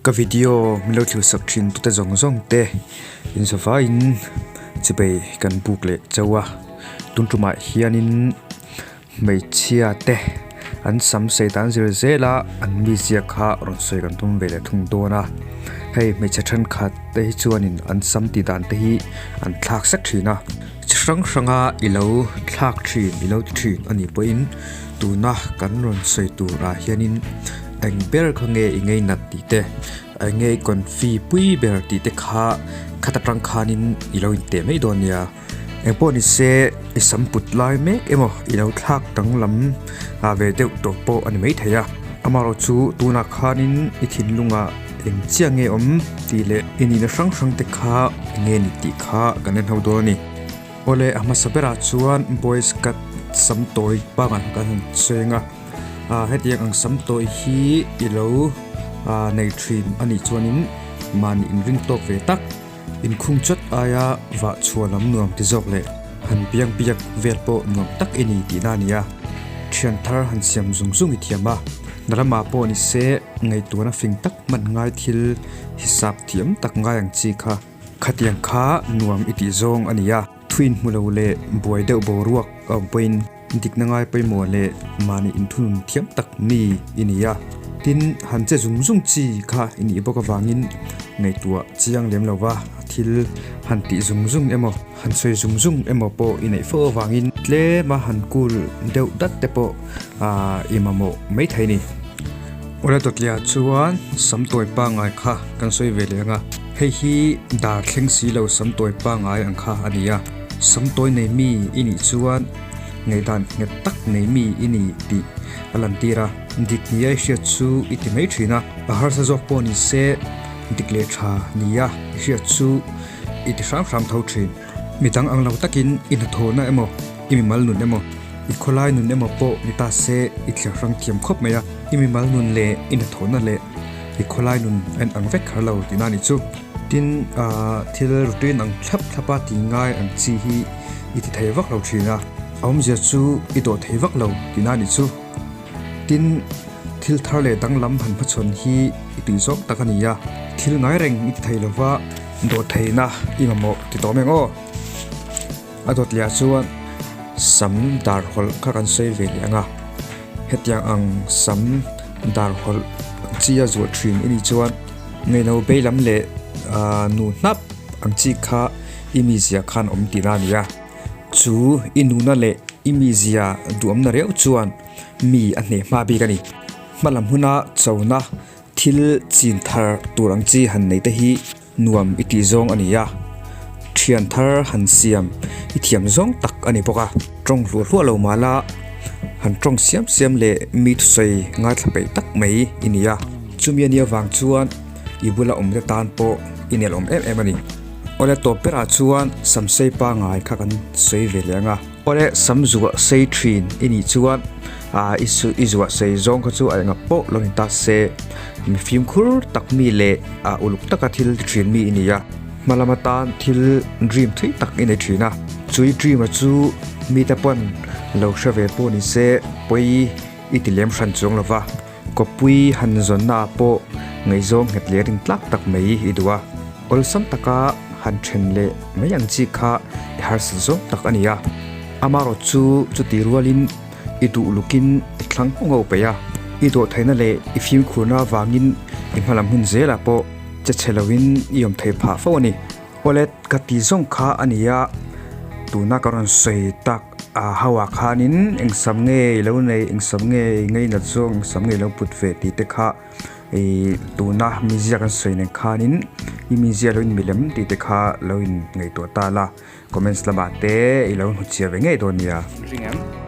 Ka video min lo thlir sak thin tute zawng zawng te inzawvaiin chibei kan buk leh chauh a tun tumah hianin hmeichhia te an sam sei dan zir zel a an mizia kha rawn sawi kan tum ve leh thung dawn a hei hmeichhe thenkhat te hi chuanin an sam tih dan te hi an thlak sek thin a chi hrang hranga i lo thlak thin i lo ti thin a nih pawhin tuna kan rawn sawi turah hianin eng ber kha nge i ngeinat tih te eng nge i confi pui ber tih te kha khat atang khanin i lo inteh mai dawn nia eng pawh ni se i sam put lai mek emaw i lo thlak danglam ah ve deuh tawh pawh a ni maithei a amaherawhchu tunah khanin i thinlungah eng chiah nge awm tih leh i nihna hrang hrang te kha eng nge ni tih kha kan en ho dawn a ni. Awle a hmasa berah chuan boys cut sam tawi pangai kan han cheng a ah hetiang ang sam tawi hi i lo ah nei thin a nih chuanin mahni inring tawk ve tak inkhung chawt aia vah chhuah lam nuam ti zawk leh han biak biak vel pawh nuam tak i ni tihna a ni a thian thar han siam zung zung i thiam a na lamah pawh ni se ngaihtuahna fing tak hman ngai thil hisap thiam tak ngai ang chi kha. Khatiang kha nuam i tih zawng a ni a, thuin hmu lo leh buai deuh boruak a awm pawhin dikna ngai pawimawh leh mahni inthunun thiam tak mi i ni a. Tin, han che zung zung chi kha i nih bawk avangin ngaihtuah chiang lem lo va, thil han tih zung zung emaw, han sawi zung zung emaw pawh i neih fo avangin tlema han kul deuh dat te pawh i mamawh maithei a ni. Awle Dawtliah chuan samtawi pangngai kha kan sawi ve leh ang a, hei hi dar thleng si lo samtawi pangngai ang kha a ni a, samtawi nei mi i nih chuan ngaihdan nghet tak nei mi i ni tih a lantir a, dik nia i hriat chu i ti mai thin a, a harsa zawk pawh ni se dik leh tha nia i hriat chu i ti hram hram tho thin. Midang ang lo takin i hnathawhna emaw, i mimal nun emaw, i khawlai nun emaw pawh ni ta se i thlir hrang thiam khawp mai a, i mimal nun leh i hnathawhna leh i khawlai nun a inang vek kher lo tihna a nih chu. Tin, thil routine ang thlap thlapa ti ngai ang chi hi i ti thei vak lo thin a, a awmzia chu i dawh thei vak lo tihna a nih chu. Tin, thil thar leh danglam han hmachhawn hi i tui zawk tak a ni a, thil ngai reng i ti thei lova dawhtheihna i mamawh ti tawh mek aw. A dawt leh ah chuan sam dar hawlh kha kan sawi ve leh ang a, hetiang ang sam dar hawlh ang chi a zuah thin i nih chuan ngaihno bei lam leh ahh nu hnap ang chi kha i mizia khan awm tihna a ni a, chu i nuna leh i mizia duhawmna reuh chuan mi a hneh hma bik a ni. Hmalam huna chona thil chin thar tur ang chi han nei te hi nuam i tih zawng a ni a, thian thar han siam i thiam zawng tak a ni bawk a. Tawng hluah hluah lo mah la han tawng siam siam leh mi thusawi ngaithla peih tak mai i ni a. Chumi a nih avang chuan i bula awm te tan pawh i nelawm em em a ni. Awle tawp berah chuan samsei pangai kha kan sawi ve leh ang a. Awle sam zuah sei thin i nih chuan ah i su i zuah sei zawng kha chu a enga pawh lo ni ta se mi fimkhur tak mi leh ah uluk taka thil ti thin mi i ni a hma lam atan thil dream thui tak i nei thin a chui dream a chu mite pawn lo hre ve pawh ni se pawi i ti lem hran chuang lo va kawppui han zawnna ah pawh ngaihzawng nghet leh rin tlak tak mai i duh a awlsam taka han then leh mai ang chi kha i harsat zawng tak a ni a amaherawh chu chuti rualin i duh lukin i thlang nghawng ho peih a i dawhtheihna leh i fimkhurna avangin i hmalam hun zelah pawh che chhe loin i awm thei phah fo a ni. Awle ka ti zawng kha a ni a, tuna ka rawn sawi tak a ho ah khanin eng sam nge i lo nei, eng sam nge i ngainat zawng, eng sam nge i lo put ve tih te kha ih tuna mizia kan sawi nen khanin i mizia lo inmilem tih te kha lo in ngaihtuah ta la, comments lamah te i lo hnuchhiah ve ngei dawn nia. Ring em?